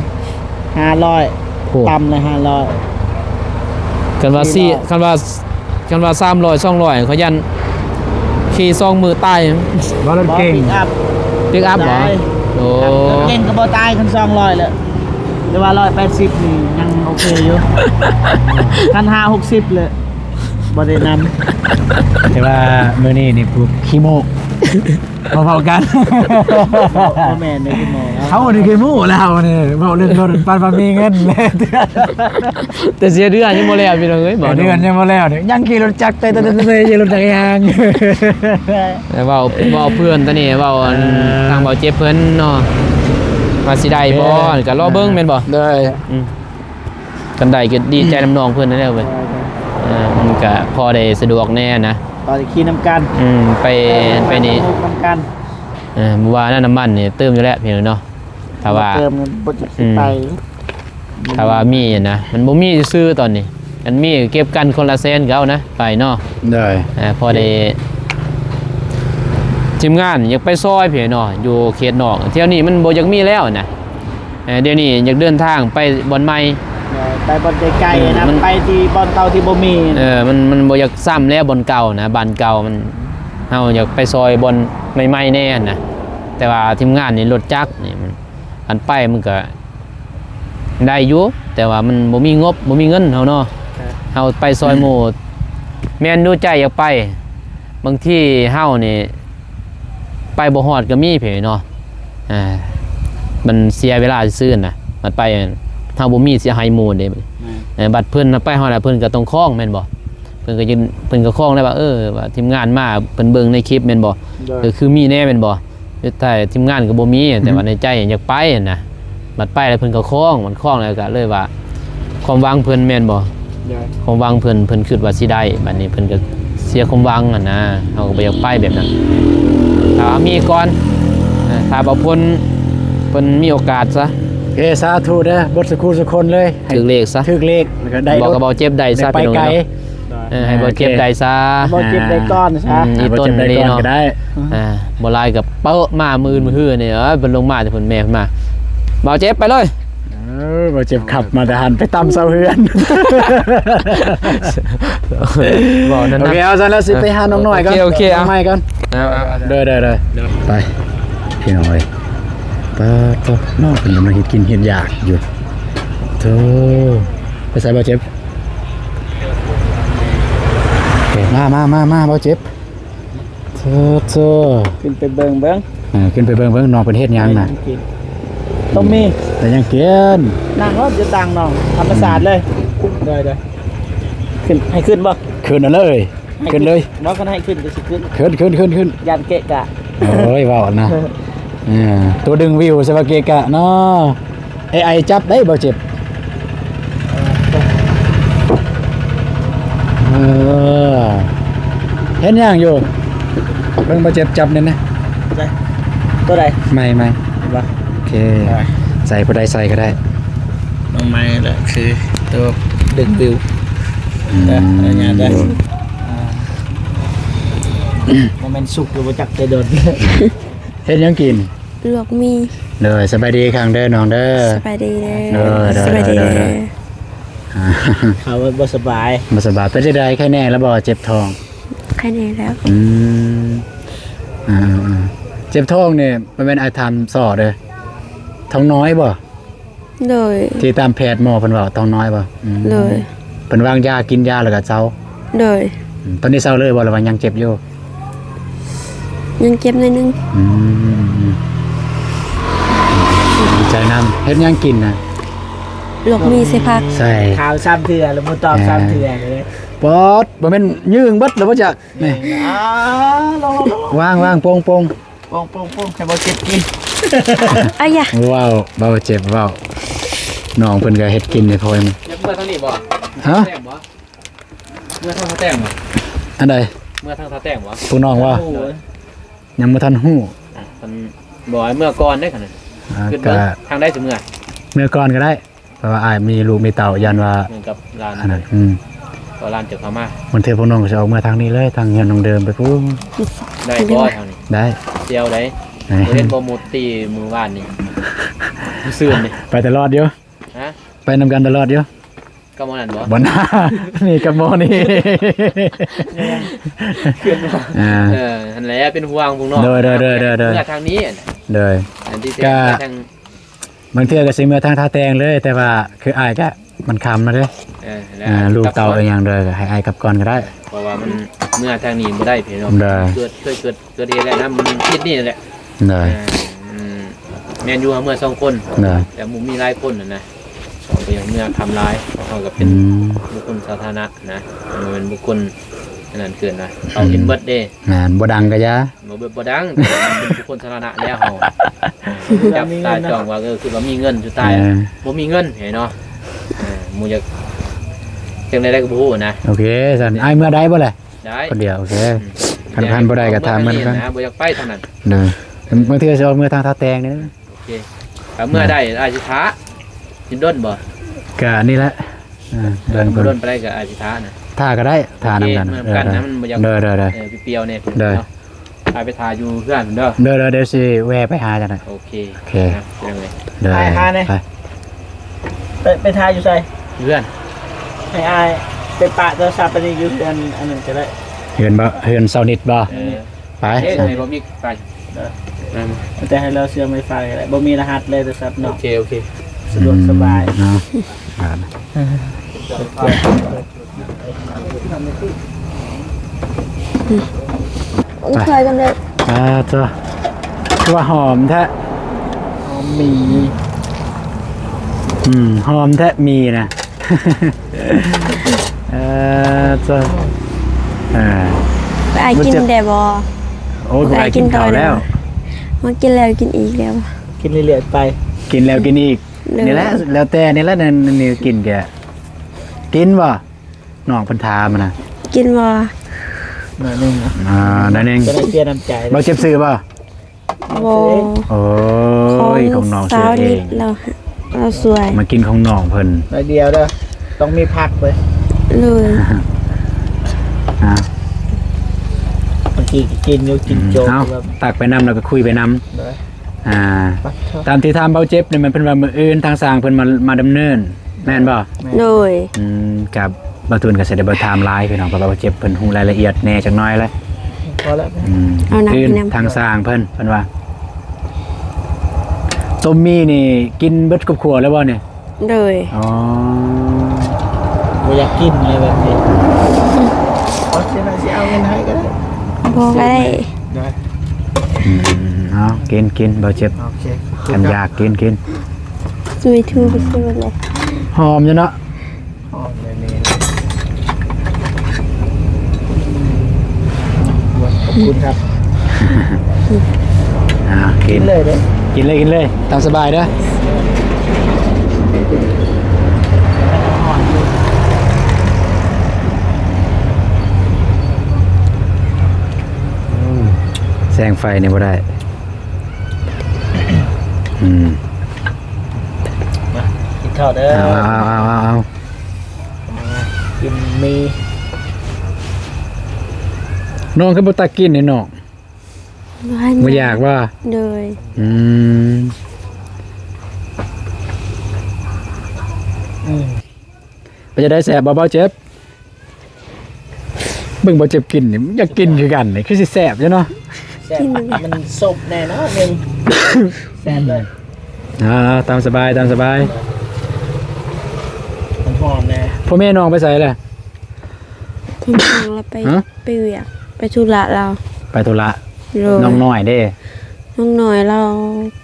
ຫ້າຮ້ອຍ ໂອ້ ຕ່ຳເລີຍ ຫ້າຮ້ອຍ ຄັນວ່າສີ່ ສີ່ຮ້ອຍ ຄັນວ່າ ຄັນວ່າສາມຮ້ອຍ ສອງຮ້ອຍ ຂ້ອຍຢ້ານຂີ່ສອງມື້ຕາຍ ບໍ່ ລົດເກັ່ງ ບໍ່ ປິກອັບ ປິກອັບບໍ່? ໂອ້ ລົດເກັ່ງກໍບໍ່ຕາຍຄັນສອງຮ້ອຍແລ້ວ ຫຼືວ່າຮ້ອຍແປດສິບນີ້ຍັງໂອເຄຢູ່ ຄັນຫ້າຫົກສິບແລ້ວບໍ່ແນະນຳ ແຕ່ວ່າມື້ນີ້ນີ້ພວກຂີ້ໂມ້ ມາເວົ້າກັນ ບໍ່ແມ່ນເດ້ ເຮົານີ້ຂີ້ໂມ້ແລ້ວນີ້ ເວົ້າເລື່ອງລົດປານວ່າມີເງິນ ແຕ່ເສຍເດືອນຍັງບໍ່ແລ້ວ ພີ່ນ້ອງເອີຍ ເສຍເດືອນຍັງບໍ່ແລ້ວນີ້ ຍັງຂີ່ລົດຈັກເຕະໆໆ ຂີ່ລົດຈັກຍາງ ເວົ້າ ເວົ້າເພື່ອນຕອນນີ້ ເວົ້າອັນ ເອີ ທາງເບົາເຈັບເພິ່ນເນາະ ວ່າຊິໄດ້ບໍ່ ເອີ ກໍລໍເບິ່ງແມ່ນບໍ່? ໂດຍ ອືມ ຄັນໄດ້ກໍດີໃຈນຳນ້ອງເພິ່ນນັ້ນແຫຼະເວີຍ ເອີ ມັນກໍພໍໄດ້ສະດວກແດ່ນະ ພໍໄດ້ຂີ່ນຳກັນ ອືມ ໄປ ໄປນີ້ ໄປນຳກັນ ເອີ ບໍ່ວ່ານ້ຳມັນນີ້ເຕີມຢູ່ແລ້ວ ພີ່ນ້ອງເນາະ ຖ້າວ່າ ເຕີມບໍ່ໄດ້ ອືມ ໄປ ຖ້າວ່າມີນະ ມັນບໍ່ມີຊື່ໆຕອນນີ້ ຄັນມີເກັບກັນຄົນລະແສນກໍເອົານະ ໄປເນາະ ໂດຍ ເອີ ພໍໄດ້ ທີມງານຢາກໄປຊ່ອຍ ພີ່ນ້ອງເນາະ ຢູ່ເຂດນອກ ແຖວນີ້ມັນບໍ່ຢາກມີແລ້ວນະ ເອີ ດຽວນີ້ຢາກເດີນທາງໄປບ່ອນໃໝ່ ເອີ ໄປບ່ອນໄກໆ ອືມ ນະ ມັນ ໄປທີ່ບ່ອນເກົ່າທີ່ບໍ່ມີ ເອີ ມັນ ມັນບໍ່ຢາກຊ້ຳແລ້ວບ່ອນເກົ່ານະ ບ້ານເກົ່າມັນ ເຮົາຢາກໄປຊ່ອຍບ່ອນໃໝ່ໆແດ່ຫັ້ນນະ ແຕ່ວ່າທີມງານນີ້ລົດຈັກນີ້ມັນ ຄັນໄປມັນກໍໄດ້ຢູ່ ແຕ່ວ່າມັນບໍ່ມີງົບ ບໍ່ມີເງິນເຮົາເນາະ ເຮົາໄປຊ່ອຍໝູ່ ແມ່ນຢູ່ໃຈຢາກໄປ ບາງທີເຮົານີ້ ໄປບໍ່ຮອດກໍມີເພເນາະ ອ່າ ມັນເສຍເວລາຊື່ໆນະ ບັດໄປເຮົາບໍ່ມີຊິໃຫ້ໝູ່ເດ້ ແມ່ນ ເອີ ບັດເພິ່ນໄປຮອດແລ້ວ ເພິ່ນກໍຕ້ອງຄອງແມ່ນບໍ່? ເພິ່ນກໍຢືນ ເພິ່ນກໍຄອງໄດ້ວ່າ ເອີ ວ່າທີມງານມາ ເພິ່ນເບິ່ງໃນຄລິບແມ່ນບໍ່? ໂດຍ ກໍຄືມີແດ່ແມ່ນບໍ່? ສຸດທ້າຍທີມງານກໍບໍ່ມີ ອືມ ແຕ່ວ່າໃນໃຈຢາກໄປຫັ້ນນະ ບັດໄປແລ້ວເພິ່ນກໍຄອງ ມັນຄອງແລ້ວກໍເລີຍວ່າ ຄວາມຫວັງເພິ່ນແມ່ນບໍ່? ໂດຍ ຄວາມຫວັງເພິ່ນ ເພິ່ນຄິດວ່າຊິໄດ້ ບັດນີ້ເພິ່ນກໍເສຍຄວາມຫວັງຫັ້ນນະ ເຮົາກໍບໍ່ຢາກໄປແບບນັ້ນ ຖ້າວ່າມີກ່ອນ ເອີ ຖ້າບໍ່ພົ້ນ ເພິ່ນມີໂອກາດຊະ ເອີ ສາທຸເດີ ເບິດສູ່ຄູ່ສູ່ຄົນເລີຍ ຖືກເລກຊະ ຖືກເລກ ແລ້ວກໍໄດ້ ບອກກັບເບົາເຈັບໄດ້ຊະ ໄປໄກ ພີ່ນ້ອງເນາະ ເອີ ໃຫ້ເບົາເຈັບໄດ້ຊະ ເບົາເຈັບໄດ້ກ່ອນຊະ ອືມ ອີ່ຕົ້ນນີ້ເນາະ ອ່າ ບໍ່ຫຼາຍກໍເປີະມາມື້ອື່ນມື້ຮືນີ້ ເອີ ເພິ່ນລົງມາແຕ່ເພິ່ນແມ່ເພິ່ນມາ ເບົາເຈັບໄປເລີຍ ເອີ ບໍ່ເຈັບຂັບມາແຕ່ຫັ້ນ ໄປຕຳເສົາເຮືອນ ເວົ້ານັ້ນນະ ໂອເຄ ເອົາຊັ້ນແລ້ວ ຊິໄປຫານ້ອງນ້ອຍກ່ອນ ໂອເຄ ໂອເຄ ນ້ອງໃໝ່ກ່ອນ ເອົາ ເອົາ ເດີ ເດີ ເດີ ໄປ ພີ່ນ້ອງເອີຍ ປາດໂທ້ ນ້ອງເພິ່ນກຳລັງເຮັດກິນເຮັດຢາກຢູ່ ໂທ້ ໄປໃສບໍ່ເຈັບ ໂອເຄ ມາ ມາ ມາ ມາ ບໍ່ເຈັບ ໂທ້ ຂຶ້ນໄປເບິ່ງເບິ່ງ ເອີ ຂຶ້ນໄປເບິ່ງເບິ່ງ ນ້ອງເພິ່ນເຮັດຫຍັງນະ ຕົ້ມໝີ່ ແຕ່ຍັງກິນ ນັ່ງລົດຢູ່ຕ່າງນ້ອງ ທຳມະຊາດເລີຍ ໂດຍ ໂດຍ ຂຶ້ນ ໃຫ້ຂຶ້ນບໍ່? ຂຶ້ນເອົາເລີຍ ຂຶ້ນເລີຍ ບໍ່ ຄັນໃຫ້ຂຶ້ນກໍຊິຂຶ້ນ ຂຶ້ນ ຂຶ້ນ ຂຶ້ນ ຂຶ້ນ ຢ້ານເກະກະ ໂອ້ຍ ເວົ້ານະ ເອີ ຕົວດຶງວິວ ໃສ່ວ່າເກະກະເນາະ ເອໄອຈັບໄດ້ບໍ່ເຈັບ ເອີ ເຫັນຫຍັງຢູ່ ເບິ່ງບໍ່ເຈັບຈັບແນ່ນະ ຕົວໃດ ໃໝ່ ໃໝ່ ເຫັນບໍ່ ໂອເຄ ໄດ້ ໃສ່ ຜູ້ໃດໃສ່ກໍໄດ້ ນ້ອງໄມ້ແຫຼະ ຄືຕົວດຶງວິວ ອືມ ເດີ ເອົາຍາດເດີ ອ່າ ບໍ່ແມ່ນສຸກຫຼືບໍ່ຈັກແຕ່ດົນ ເຮັດຫຍັງກິນ? ລວກໝີ່ ໂດຍ ສະບາຍດີອີກຄັ້ງເດີນ້ອງເດີ ສະບາຍດີເດີ ໂດຍ ໂດຍ ສະບາຍດີເດີ ໂດຍ ໂດຍ ອ່າ ເຂົາບໍ່ສະບາຍ ບໍ່ສະບາຍ ເປັນຈັ່ງໃດ ໄຄແນ່ແລ້ວບໍ່? ເຈັບທ້ອງ ໄຄແນ່ແລ້ວ ອືມ ອ່າໆໆ ເຈັບທ້ອງນີ້ ບໍ່ແມ່ນອ້າຍຖາມສໍ້ເດີ ທ້ອງນ້ອຍບໍ່? ໂດຍ ທີ່ຕາມແພດໝໍເພິ່ນເວົ້າ ທ້ອງນ້ອຍບໍ່? ອືມ ໂດຍ ເພິ່ນວາງຢາ ກິນຢາແລ້ວກໍເຊົາ ໂດຍ ອືມ ຕອນນີ້ເຊົາເລີຍບໍ່ ຫຼືວ່າຍັງເຈັບຢູ່? ຍັງເຈັບໜ້ອຍໜຶ່ງ ອືມ ດີໃຈນຳ ເຮັດຫຍັງກິນນະ? ລວກໝີ່ໃສ່ຜັກ ໃສ່ ຖາມສາມເທື່ອ ແລ້ວບໍ່ຕອບສາມເທື່ອເລີຍ ປອດ ບໍ່ແມ່ນຍືງເບິດແລ້ວບໍ່ຈັກ ນີ້ ອ່າ ລອງໆໆ ວາງໆ ໂປ່ງໆ ໂປ່ງໆ ໂປ່ງໆ ໃຫ້ບໍ່ເຈັບກິນ ອາຍະ ເວົ້າ ເວົ້າເຈັບເວົ້າ ນ້ອງເພິ່ນກໍເຮັດກິນໃຫ້ພໍ່ ຢາກເມືອທາງນີ້ບໍ່? ຮະ? ແຕ່ງບໍ່? ເມືອທາງສາແຕງບໍ່? ອັນໃດ? ເມືອທາງສາແຕງບໍ່? ພວກນ້ອງບໍ່? ໂອ້ຍ ຍັງບໍ່ທັນຮູ້ ອ່ະ ຄັນບໍ່ໃຫ້ເມືອກ່ອນເດ້ ຄັນນັ້ນ ອ່າ ຄຶດເບິ່ງ ກະ ທາງໃດຊິເມືອ? ເມືອກ່ອນກໍໄດ້ ເພາະວ່າອ້າຍມີລູກມີເຕົ້າ ຢ້ານວ່າ ແມ່ນກັບຫຼານ ອັນນັ້ນ ອືມ ກໍຫຼານຈະເຂົ້າມາ ບາງເທື່ອພວກນ້ອງກໍຊິອອກເມືອທາງນີ້ເລີຍ ທາງເຮືອນນ້ອງເດີມໄປພຸ້ນ ໄດ້ບໍ່ທາງນີ້? ໄດ້ ສ່ຽວໃດ ໄດ້ ບໍ່ເຫັນບໍ່ມຸດຕີມື້ວານນີ້ ມື້ຊືນນີ້ ໄປຕະຫຼອດຢູ່ ຮະ? ໄປນຳກັນຕະຫຼອດຢູ່ ກັບໝໍນັ້ນບໍ່? ບໍ່ນາ ນີ້ກັບໝໍນີ້ ຂຶ້ນມາ ອ່າ ເອີ ຫັ້ນແຫຼະ ເປັນຫ່ວງພວກນ້ອງ ໂດຍໆໆໆໆ ເມືອທາງນີ້ ໂດຍ ອັນທີ່ ກະ ທາງ ບາງເທື່ອກໍຊິເມືອທາງທ່າແຕງເລີຍ ແຕ່ວ່າຄືອ້າຍກະມັນຄ່ຳແລ້ວເດ້ ເອີ ແລ້ວ ອ່າ ລູກເຕົ້າອີ່ຫຍັງເດີ ກໍໃຫ້ອ້າຍກັບກ່ອນກໍໄດ້ ເພາະວ່າມັນເມືອທາງນີ້ບໍ່ໄດ້ພີ່ນ້ອງ ໂດຍ ເກີດ ເກີດ ເກີດ ເກີດເຫດແລ້ວນະ ມັນຜິດນີ້ແຫຼະ ໂດຍ ອືມ ແມ່ນຢູ່ ເຮົາເມືອສອງຄົນ ໂດຍ ແຕ່ໝູ່ມີຫຼາຍຄົນຫັ້ນນະ ເຮົາກໍຢ່າເມືອຄ່ຳຫຼາຍ ເພາະເຮົາກໍເປັນ ອືມ ບຸກຄົນສາທາລະນະນະ ບໍ່ແມ່ນບຸກຄົນອັນນັ້ນເກີນນະ ເຂົາເຫັນເບິດເດ້ ອືມ ແມ່ນ ບໍ່ດັງກໍຢ່າ ບໍ່ ບໍ່ ບໍ່ດັງ ເປັນບຸກຄົນສາທາລະນະແລ້ວເຮົາ ຈັບຕາຈ້ອງວ່າ ເອີ ຄືວ່າມີເງິນ ສຸດທ້າຍ ເອີ ບໍ່ມີເງິນ ເຫັນເນາະ ເອີ ໝູ່ຢາກ ຈັ່ງໃດກໍບໍ່ຮູ້ນະ ໂອເຄ ຊັ້ນ ອ້າຍເມືອໄດ້ບໍ່ແຫຼະ? ໄດ້ ຄົນດຽວ ໂອເຄ ອືມ ຄັນ ຄັນບໍ່ໄດ້ກໍຖາມເພິ່ນ ບໍ່ຢາກໄປທາງນັ້ນ ເດີ ບາງເທື່ອຊິອອກເມືອ ເມືອທາງທ່າແຕງນີ້ ໂອເຄ ຖ້າເມືອໄດ້ ອ້າຍຊິຖ້າ ຊິດົນບໍ່? ກະນີ້ແຫຼະ ເອີ ເບິ່ງ ບໍ່ດົນປານໃດກໍອາດຊິຖ້ານະ ຖ້າກໍໄດ້ ຖ້ານຳກັນ ໂອເຄ ນຳກັນນະ ເອີ ມັນບໍ່ຢາກ ໂດຍໆໆ ເອີ ປຽວໆແດ່ ໂດຍ ເນາະ ອ້າຍໄປຖ້າຢູ່ເຮືອນພຸ້ນເດີ ໂດຍໆ ດຽວຊິແວ່ໄປຫາຈັກໜ້ອຍ ໂອເຄ ໂອເຄ ນະ ເປັນຫຍັງເລີຍ ໂດຍ ອ້າຍຫາແດ່ ໄປ ໄປ ໄປຖ້າຢູ່ໃສ? ເຮືອນ ໃຫ້ອ້າຍໄປປະໂທລະສັບອັນນີ້ຢູ່ເຮືອນອັນນັ້ນກໍໄດ້ ເຮືອນບໍ່? ເຮືອນຊາວນິດບໍ່? ເອີ ໄປ ເອີ ໃຫ້ບໍ່ມີ ໄປ ເອີ ແຕ່ໃຫ້ລາວເຊື່ອມໄວຟາຍກໍໄດ້ ບໍ່ມີລະຫັດເລີຍໂທລະສັບເນາະ ໂອເຄ ໂອເຄ ສະດວກສະບາຍ ອືມ ເນາະ ອ່າ ໄປ ຊ່ວຍກັນເດີ ອ່າ ເຈົ້າ ຄືວ່າຫອມແທ້ ຫອມໝີ່ ອືມ ຫອມແທ້ໝີ່ນະ ເອີ ເຈົ້າ ເອີ ອ້າຍກິນໄດ້ບໍ່? ໂອ້ຍ ອ້າຍກິນເຂົ້າແລ້ວ ມາກິນແລ້ວກິນອີກແລ້ວ ກິນເລື້ອຍໆໄປ ກິນແລ້ວກິນອີກ ໂດຍ ນີ້ແຫຼະ ແລ້ວແຕ່ນີ້ແຫຼະ ແນວ ແນວກິນກະ ກິນບໍ່? ນ້ອງເພິ່ນຖາມນະ ກິນບໍ່? ໜ້ອຍໜຶ່ງ ອ່າ ໜ້ອຍໜຶ່ງ ຈະໄດ້ເປ່ຽນນ້ຳໃຈ ບໍ່ເຈັບຊື້ບໍ່? ບໍ່ ໂອ້ຍ ຂອງນ້ອງຊື້ເອງ ລາວ ລາວຊ່ວຍ ມາກິນຂອງນ້ອງເພິ່ນ ໜ້ອຍດຽວເດີ ຕ້ອງມີຜັກເວີຍ ໂດຍ ອ່າ ບາງທີກໍກິນຢູ່ ກິນໂຈກ ເອົາ ແບບ ຕັກໄປນຳ ແລ້ວກໍຄຸຍໄປນຳ ໂດຍ ອ່າ ປັດໂທ ຕາມທີ່ຖາມເບົາເຈັບນີ້ ມັນເພິ່ນວ່າມື້ອື່ນທາງຊ່າງເພິ່ນມາ ມາດຳເນີນ ແມ່ນບໍ່? ແມ່ນ ໂດຍ ອືມ ກັບ ບ່າວຕູນກໍຊິໄດ້ບໍ່ຖາມຫຼາຍພີ່ນ້ອງ ເພາະວ່າບ່າວເຈັບເພິ່ນຮູ້ລາຍລະອຽດແດ່ຈັກໜ້ອຍແຫຼະ ພໍແລ້ວ ອືມ ເອົານະ ອື່ນ ທາງຊ່າງເພິ່ນ ເພິ່ນວ່າ ຕົ້ມໝີ່ນີ້ກິນເບິດຄອບຄົວແລ້ວບໍ່ນີ້? ໂດຍ ອໍ ບໍ່ຢາກກິນເລີຍແບບນີ້ ເອົາຊິ ຊິເອົາເງິນໃຫ້ກໍໄດ້ ບໍ່ກໍໄດ້ ໄດ້ ອືມ ເອົາ ກິນ ກິນ ບໍ່ເຈັບ ໂອເຄ ຄັນຢາກກິນ ກິນ ສວຍທູໄປຊື້ເບິດເລີຍ ຫອມຢູ່ເນາະ ຫອມແບບນີ້ ຂອບຄຸນຄັບ ອ່າ ກິນ ກິນເລີຍເດີ ກິນເລີຍ ກິນເລີຍ ຕາມສະບາຍເດີ ອືມ ແສງໄຟນີ້ບໍ່ໄດ້ ອືມ ເຂົ້າເດີ ເອົາ ເອົາ ເອົາ ເອົາ ເອົາ ກິນໝີ່ ນ້ອງຄືບໍ່ຕັກກິນໃຫ້ນ້ອງ? ບໍ່ຢາກວ່າ? ໂດຍ ອືມ ອືມ ເປັນຈັ່ງໃດ ແຊບບໍ່ ເບົາເຈັບ? ເບິ່ງເບົາເຈັບກິນນີ້ ຢາກກິນຄືກັນນີ້ ຄືຊິແຊບຢູ່ເນາະ ແຊບ ກິນ ມັນສົບແນ່ເນາະ ໜຶ່ງ ແຊບເລີຍ ອ່າ ຕາມສະບາຍ ຕາມສະບາຍ ມັນຫອມແນ່ ພໍ່ແມ່ນ້ອງໄປໃສລະ? ເພິ່ນນ້ອງລາວໄປ ຮະ? ໄປວຽກ ໄປທຸລະລາວ ໄປທຸລະ ໂດຍ ນ້ອງນ້ອຍເດ້? ນ້ອງນ້ອຍລາວ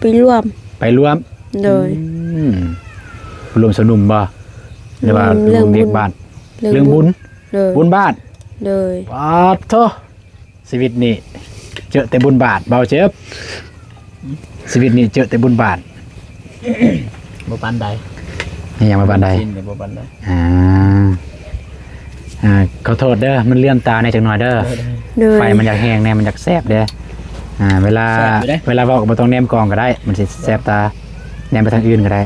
ໄປລວມ ໄປລວມ ໂດຍ ອືມ ລວມໂຊໜຸ່ມບໍ່? ຫຼືວ່າ ອືມ ລວມວຽກບ້ານ? ເລື່ອງບຸນ ເລື່ອງບຸນ ໂດຍ ບຸນບ້ານ ໂດຍ ປາດໂທ ຊີວິດນີ້ເຈີແຕ່ບຸນບາດ ເບົາເຈັບ ຊີວິດນີ້ເຈີແຕ່ບຸນບາດ ບໍ່ປານໃດ ອີຫຍັງບໍ່ປານໃດ? ກິນນີ້ບໍ່ປານໃດ ອ່າ ອ່າ ຂໍໂທດເດີ ມັນເຫຼືອມຕາແດ່ຈັກໜ່ອຍເດີ ໂດຍ ໂດຍ ໄຟມັນຢາກແຮງແດ່ ມັນຢາກແຊບເດ້ ອ່າ ເວລາ ແຊບຢູ່ເດ້ ເວລາເວົ້າກໍບໍ່ຕ້ອງແນມກ້ອງກໍໄດ້ ມັນຊິແຊບຕາ ແນມໄປທາງອື່ນກໍໄດ້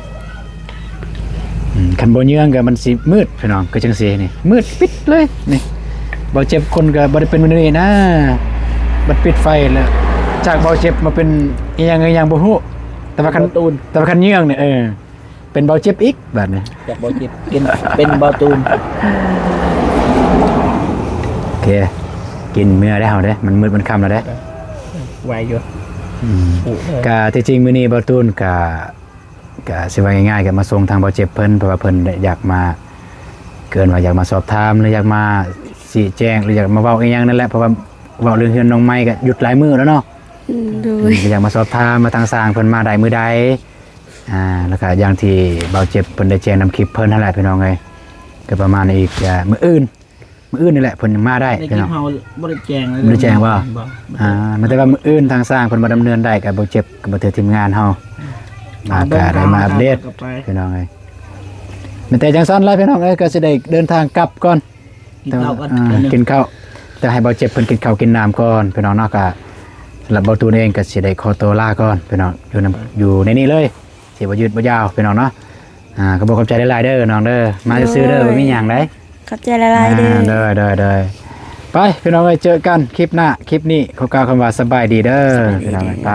ອືມ ຄັນບໍ່ເຍືອງກໍມັນຊິມືດ ພີ່ນ້ອງ ຄືຈັ່ງຊີ້ນີ້ ມືດປິດເລີຍນີ້ ເບົາເຈັບຄົນກໍບໍ່ໄດ້ເປັນແນວນີ້ນະ ບັດປິດໄຟແລ້ວ ຈາກເບົາເຈັບມາເປັນອີ່ຫຍັງອີ່ຫຍັງບໍ່ຮູ້ ແຕ່ວ່າຄັນ ເປັນເບົາຕູນ ແຕ່ວ່າຄັນເຍືອງນີ້ ເອີ ເປັນເບົາເຈັບອີກບາດນີ້ ຈາກເບົາເຈັບ ເປັນ ເປັນເບົາຕູນ ໂອເຄ ກິນເມືອໄດ້ເຮົາເດ້ ມັນມືດມັນຄ່ຳແລ້ວເດ້ ໄວຢູ່ ອືມ ໂອ້ ກະທີ່ຈິງມື້ນີ້ເບົາຕູນກະ ກະຊິວ່າງ່າຍໆ ກໍມາສົ່ງທາງເບົາເຈັບເພິ່ນ ເພາະວ່າເພິ່ນຢາກມາ ເອີ້ນວ່າຢາກມາສອບຖາມ ຫຼືຢາກມາຊີ້ແຈງ ຫຼືຢາກມາເວົ້າອີ່ຫຍັງນັ້ນແຫຼະ ເພາະວ່າເວົ້າເລື່ອງເຮືອນນ້ອງໃໝ່ກໍຢຸດຫຼາຍມື້ແລ້ວເນາະ ອືມ ໂດຍ ອືມ ກໍຢາກມາສອບຖາມວ່າທາງຊ່າງເພິ່ນມາໄດ້ມື້ໃດ ອ່າ ແລ້ວກໍຢ່າງທີ່ເບົາເຈັບເພິ່ນໄດ້ແຈ້ງນຳຄລິບເພິ່ນຫັ້ນແຫຼະ ພີ່ນ້ອງເອີຍ ກໍປະມານອີກ ອ່າ ມື້ອື່ນ ມື້ອື່ນນີ້ແຫຼະເພິ່ນຍັງມາໄດ້ ໄດ້ ພີ່ນ້ອງ ຄລິບເຮົາບໍ່ໄດ້ແຈ້ງເລີຍ ບໍ່ໄດ້ແຈ້ງບໍ່? ບໍ່ ອ່າ ມີແຕ່ວ່າມື້ອື່ນທາງຊ່າງເພິ່ນມາດຳເນີນໄດ້ ກໍບໍ່ເຈັບ ກໍບໍ່ຖືກທີມງານເຮົາ ອ່າ ມາກໍໄດ້ມາອັບເດດ ພີ່ນ້ອງເອີຍ ມີແຕ່ຈັ່ງຊັ້ນລະ ພີ່ນ້ອງເອີຍ ກໍຊິໄດ້ເດີນທາງກັບກ່ອນ ກິນເຂົ້າກ່ອນ ອ່າ ກິນເຂົ້າ ແຕ່ໃຫ້ເບົາເຈັບເພິ່ນກິນເຂົ້າກິນນ້ຳກ່ອນ ພີ່ນ້ອງເນາະ ກໍສຳລັບເບົາຕູນເອງກໍຊິໄດ້ຂໍຕົວລາກ່ອນ ພີ່ນ້ອງ ຢູ່ນຳ ຢູ່ໃນນີ້ເລີຍ ຊິບໍ່ຍືດບໍ່ຍາວ ພີ່ນ້ອງເນາະ ອ່າ ກໍບອກຂອບໃຈຫຼາຍໆເດີນ້ອງເດີ ມາຊື່ໆເດີ ໂດຍ ບໍ່ມີຫຍັງໃດ ຂອບໃຈຫຼາຍໆເດີ ອ່າ ໂດຍໆໆ ໄປ ພີ່ນ້ອງເອີຍ ເຈີກັນຄລິບໜ້າ ຄລິບນີ້ຂໍກ່າວຄຳວ່າສະບາຍດີເດີ ສະບາຍດີ ພີ່ນ້ອງເອີຍ ໄປ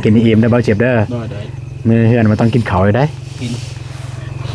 ກິນອີ່ມເດີ ເບົາເຈັບເດີ ໂດຍໆ ມື້ເຮືອນມັນຕ້ອງກິນເຂົ້າຢູ່ໃດ໋ ກິນ